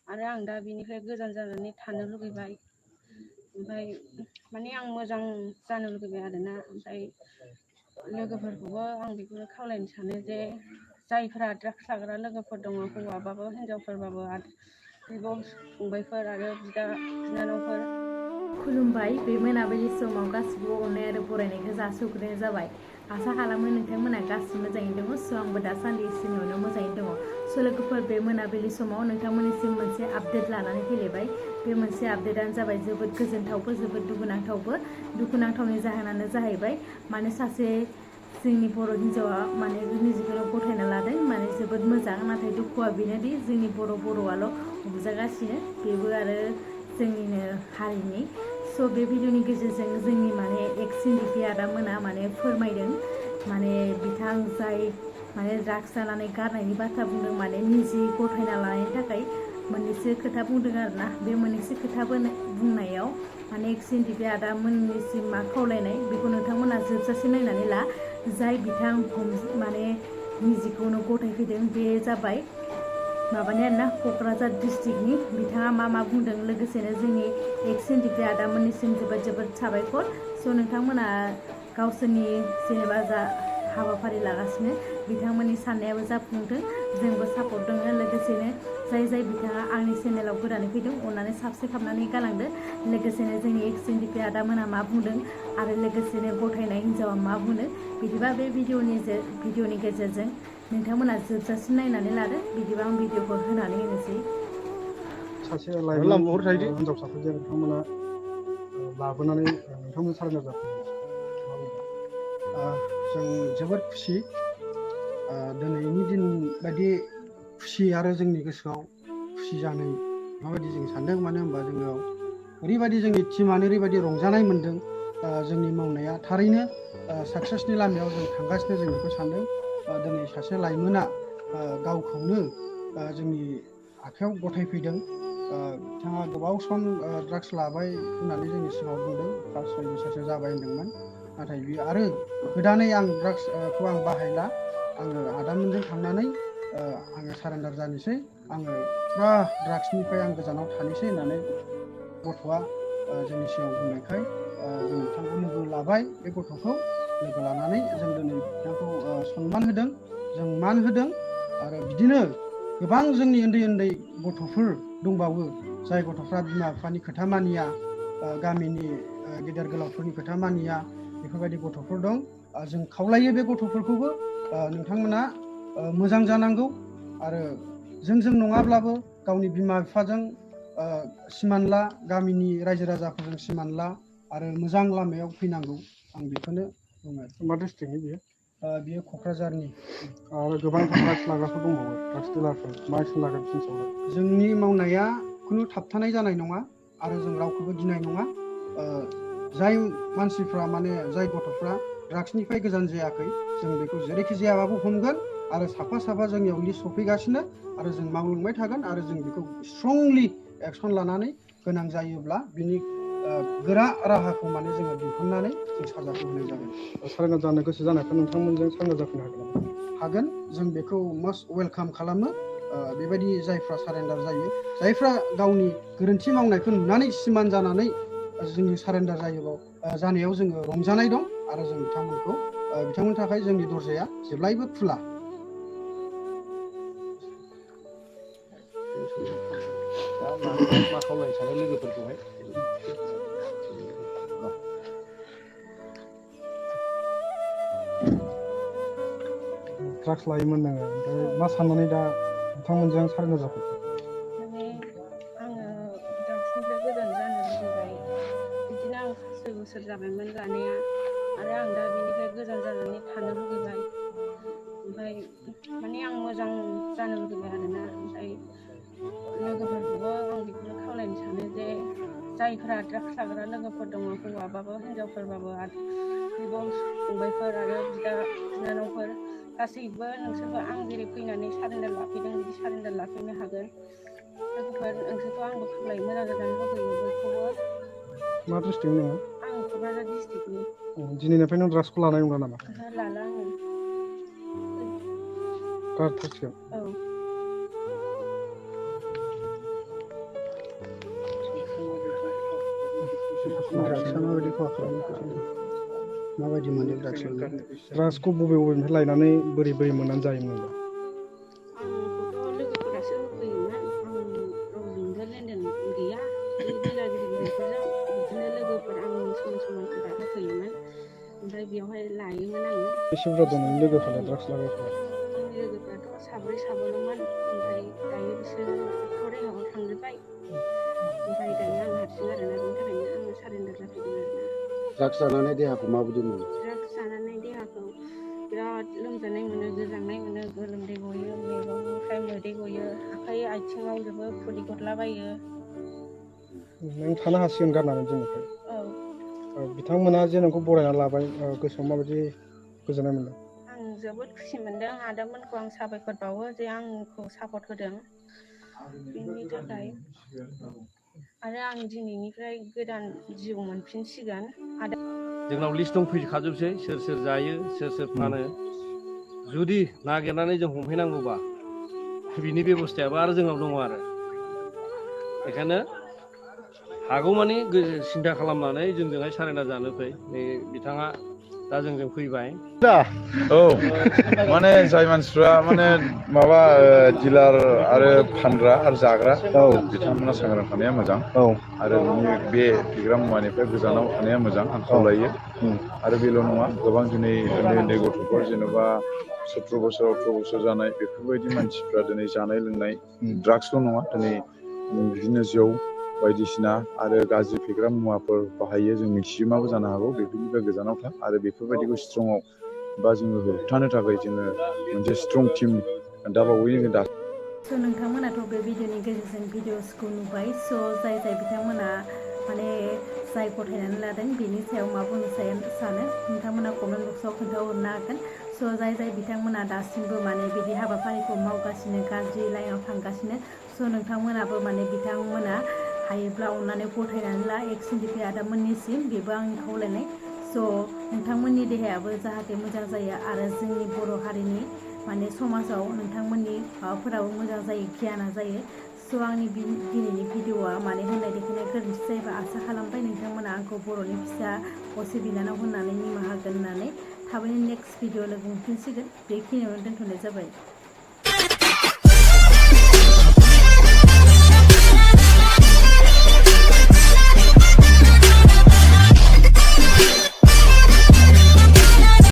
आरो आं दा बिनिफ्राय गोजान जानानै थानो लुगैबाय। ओमफ्राय माने आं मोजां जानो लुगैबाय आरोना। ओमफ्राय लोगोफोरखौबो आं बेखौनो खावलायनो सानो जे जायफोरा ड्राग्स लाग्रा लोगोफोर दङ, हौवाबाबो हिनजावफोरबाबो, बिब' फंबायफोर आरो बिदा बिनानावफोर। खुलुमबाय। बे मोनाबिलि समाव गासिबो अननाय आरो बरायनायखौ जासिहरग्रोनाय जाबाय। आसा खालामो नोंथांमोना गासिबो मोजाङैनो दङ। स' आंबो दासान्दि सिमावनो मोजाङैनो दङ। स' लोगोफोर, बे मोनाबिलि समाव नोंथांमोननिसिम मोनसे आपडेट लानानै फैलायबाय। बे मोनसे आपडेटआनो जाबाय जोबोद गोजोनथावबो, जोबोद दुखुनांथावबो। दुखुनांथावनि जाहोनानो जाहैबाय माने सासे जोंनि बर' हिन्जावा माने निजेखौनो गथायना लादों। माने जोबोद मोजां। नाथाय दुखुआ बेनोदि जोंनि बर'आल' हमजागासिनो, बेबो आरो जोंनिनो हारिनि। स' बे भिडिअनि गेजेरजों जोंनि माने एक्स एनडिपि आदामोना माने फोरमायदों, माने बिथां जाय माने ड्राग्स जानानै गारनायनि बाथ्रा बुंदों, माने निजे गथायना लानायनि थाखाय मोननैसो खोथा बुंदों आरोना। बे मोननैसो खोथा बुंनायाव माने एक्स एनडिपि आदामोननिसिम मा खावलायनाय, बेखौ नोंथांमोना जोबजासे नायनानै ला। जाय बिथां माने निजेखौनो गथायफैदों, बे जाबाय माबानि आरोना, क'क्राझार डिस्ट्रिक्टनि। बिथाङा मा बुंदों, लोगोसेनो जोंनि एक्स एनडिपि आदामोननिसिम जोबोद जोबोद साबायखर। स' नोंथांमोना गावसोरनि जेनेबा जा हाबाफारि लागासिनो, बिथांमोननि साननायाबो जाफुंथों, जोंबो सापर्ट दङ। लोगोसेनो जाय बिथाङा आंनि चेनेलाव गोदानै फैदों, अननानै साबस्क्राइब खालामनानै गालांदो। लोगोसेनो जोंनि एक्स एनडिपि आदामोना मा बुंदों आरो लोगोसेनो गथायनाय हिन्जावा मा बुंदों, बिदिबा बे भिडिअनि गेजेरजों नोंथांमोना जोबजासिम नायनानै लादो। बिदिबा आं भिडिअखौ होनानै होनोसै। सासे लाइमोन हिनजावसाखौ जे नोंथांमोना लाबोनानै नोंथांमोन सारेन्डार जाफैनाय, जों जोबोद खुसि। दिनैनि दिन बायदि खुसि आरो जोंनि गोसोआव खुसि जानो माबायदि जों सानदों। मानो होनबा जोंनाव ओरैबायदि जोंनि टिमानो ओरैबायदि रंजानाय मोनदों। जोंनि मावनाया थारैनो साक्सेसनि लामायाव जों थांगासिनो, जों बेखौ सानदों। दिनै सासे लाइमोना गावखौनो जोंनि आखायाव गथायफैदों। बिथाङा गोबाव सम ड्राग्स लाबाय होननानै जोंनि सिगाङाव बुंदों। 5-6 बोसोरसो जाबाय होनदोंमोन। नाथाय बियो आरो गोदानै आं ड्राग्सखौ आं बाहायला, आङो आदामोनजों थांनानै आङो सारेन्डार जानोसै, आङो फुरा ड्राग्सनिफ्राय आं गोजानाव थानोसै होननानै गथ'आ जोंनि सिगाङाव बुंनायखाय जों बिथांखौ लोगो लाबाय। बे गथ'खौ लोगो लानानै जों दिनै बिथांखौ सनमान होदों, जों मान होदों। आरो बिदिनो गोबां जोंनि उन्दै उन्दै गथ'फोर दंबावो, जाय गथ'फ्रा बिमा बिफानि खोथा मानिया, गामिनि गेदेर गोलावफोरनि खोथा मानिया, बेफोरबायदि गथ'फोर दं। जों खावलायो बे गथ'फोरखौबो नोंथांमोना मोजां जानांगौ। आरो जों नङाब्लाबो गावनि बिमा बिफाजों सिमान ला, गामिनि रायजो राजाफोरजों सिमान ला, आरो मोजां लामायाव फैनांगौ। आं बेखौनो बुङो। मा डिस्ट्रिक्टनि बियो? बियो क'क्राझारनि। आरो गोबां ड्राग्स लाग्राफोर दंबावो, ड्राग्स डिलारफोर। मा एक्सन लागोन बिसोरनि सायावलाय? जोंनि मावनाया खुनु थाबथानाय जानाय नङा, आरो जों रावखौबो गिनाय नङा। जाय मानसिफ्रा माने जाय गथ'फ्रा ड्राग्सनिफ्राय गोजान जायाखै, जों बेखौ जेरैखि जायाबाबो हमगोन। आरो साफा साफा जोंनियाव लिस्ट सफैगासिनो, आरो जों मावलांबाय थागोन। आरो जों बेखौ स्ट्रंलि एक्सन लानानै गोनां जायोब्ला बिनि गोरा राहाखौ माने जोङो दिहुननानै जों साजाखौ होनाय जागोन। सारेन्डार जानो गोसो जानायफ्रा नोंथांमोनजों सारेन्डार जाफैनो हागोन नामा? हागोन, जों बेखौ मस्ट वेलकाम खालामो। बेबायदि जायफ्रा सारेन्डार जायो, जायफ्रा गावनि गोरोन्थि मावनायखौ नुनानै सिमान जानानै जोंनि सारेन्डार जानायाव जोङो रंजानाय दं। आरो जों बिथांमोननि थाखाय जोंनि दरजाया जेब्लायबो खुला। मा खावलायनो सानो लोगोफोरखौहाय? ड्राग्स लायोमोन नोङो, ओमफ्राय मा साननानै दा बिथांमोनजों सारेन्डार जाफैखो? माने आङो ड्राग्सनिफ्राय गोजान जानो लुगैबाय। बिदिनो आं 5-6 बोसोर जाबायमोन लानाया, आरो आं दा बिनिफ्राय गोजान जानानै थानो लुगैबाय। ओमफ्राय माने आं मोजां जानो लुगैबाय आरोना। ओमफ्राय लोगोफोरखौबो आं बेखौनो खावलायनो सानो जे जायफोरा ड्राग्स लाग्रा लोगोफोर दङ, हौवाबाबो हिनजावफोरबाबो, बिब' फंबायफोर आरो बिदा बिनानावफोर, गासैबो नोंसोरबो आं जेरै फैनानै सारेन्डार लाफैदों, बिदि सारेन्डार लाफैनो हागोन। लोगोफोर, नोंसोरखौ आंबो खावलायो, मोजां जाजानो लुगैयो बयखौबो। मा डिस्ट्रिक्टनि नोङो? आं क'क्राझार डिस्ट्रिक्टनि। दिनैनिफ्राय नों ड्राग्सखौ लानाय नंला नामा? ओहो, लाला आङो। गारथारसिगोन? औ। ड्राग्सआ माबायदि खहा खालामो माबायदि मोनो ड्राग्स लानानै ड्राग्सखौ बबे बबेनिफ्राय लायनानै बोरै मोननानै जायोमोन होनबा आंखौथ' लोगोफोरासो होफैयोमोन आं रावजोंबो लेनदेन गैया बे दिलागिरि बिलाइफोरजों बिदिनो लोगोफोर आंनि समान होफैयोमोन ओमफ्राय बेवहाय लायोमोन आङो बेसे बुरजा दं नोंनि लोगोफोरा ड्राग्स लाग्राफ्रा आंनि लोगोफ्राथ' साब्रैल'मोन ओमफ्राय दायो बिसोरो फरेनाव थांजोब्बाय ओमफ्राय दायो आं हारसिं आरोना बेनि थाखायनो आङो सारेन्डार जाफैदों आरोना ड्राग्स जानानै देहाखौ माबायदि मोनो ड्राग्स जानानै देहाखौ बिराद लोमजानाय मोनो गोजांनाय मोनो गोलोमदै गयो मेगननिफ्राय मोदै गयो आखाइ आथिङाव जोबोद फुदै गरलाबायो नों थानो हासिगोन गारनानै दिननिफ्राय औ बिथांमोना जे नोंखौ बरायना लाबाय गोसोआव माबायदि गोजोननाय मोनदों आं जोबोद खुसि मोनदों आदामोनखौ आं साबायखर बावो जे आंखौ सापर्ट होदों बेनि थाखाय आरो आं दिनैनिफ्राय गोदान जिउ मोनफिनसिगोन जोंनाव लिस्ट दंफैखाजोबसै सोर सोर जायो सोर सोर फानो जुदि नागिरनानै जों हमहैनांगौबा बिनि बेब'स्थायाबो आरो जोंनाव दङ आरो बेखायनो हागौमानि सिन्था खालामनानै जोंजोंहाय सारेन्डार जानो फै नै बिथाङा दा जोंजों फैबाय औ माने जाय मानसिफ्रा माने माबा डिलार आरो फानग्रा आरो जाग्रा बिथांमोना सांग्रां थानाया मोजां आरो बे फेग्रा मुवानिफ्राय गोजानाव थानाया मोजां आं खावलायो आरो बेल' नङा गोबां दिनै उन्दै गथ'फोर जेन'बा 17 बोसोर 18 बोसोर जानाय बेफोरबायदि मानसिफ्रा दिनै जानाय लोंनाय ड्राग्सल' नङा दिनै बिदिनो जौ बायदिसिना आरो गाज्रि फेग्रा मुवाफोर बाहायो जों मिथियोमाबो जानो हागौ बेफोरनिफ्राय गोजानाव था आरो बेफोरबायदिखौ स्ट्रंआव बा जोङो होबथानो थाखाय जोङो मोनसे स्ट्रं टिम दाबावै जोङो स' नोंथांमोनाथ' बे भिडिअनि गेजेरजों भिडिअसखौ नुबाय स' जाय बिथांमोना माने जाय गथायनानै लादों बेनि सायाव मा बुंनो सानो नोंथांमोना कमेन्ट बक्सआव खोन्थाहरनो हागोन स' जाय बिथांमोना दासिमबो माने बिदि हाबाफारिखौ मावगासिनो गाज्रि लाइनाव थांगासिनो स' नोंथांमोनाबो माने बिथांमोना हायोब्ला अननानै गथायनानै ला एक्सननिफ्राय आदामोननिसिम बेबो आंनि खावलायनाय स' नोंथांमोननि देहायाबो जाहाथे मोजां जायो आरो जोंनि बर' हारिनि माने समाजाव नोंथांमोननि माबाफोराबो मोजां जायो गियाना जायो स' आंनि दिनैनि भिडिअआ माने होननाय देखायनाय गोरोन्थि जायोबा आसा खालामबाय नोंथांमोना आंखौ बर'नि फिसा असे बिनानाव होननानै निमाहा होगोन होननानै थाबैनो नेक्स्ट भिडिअ लोगो मोनफिनसिगोन बेखिनियावनो दोनथ'नाय जाबाय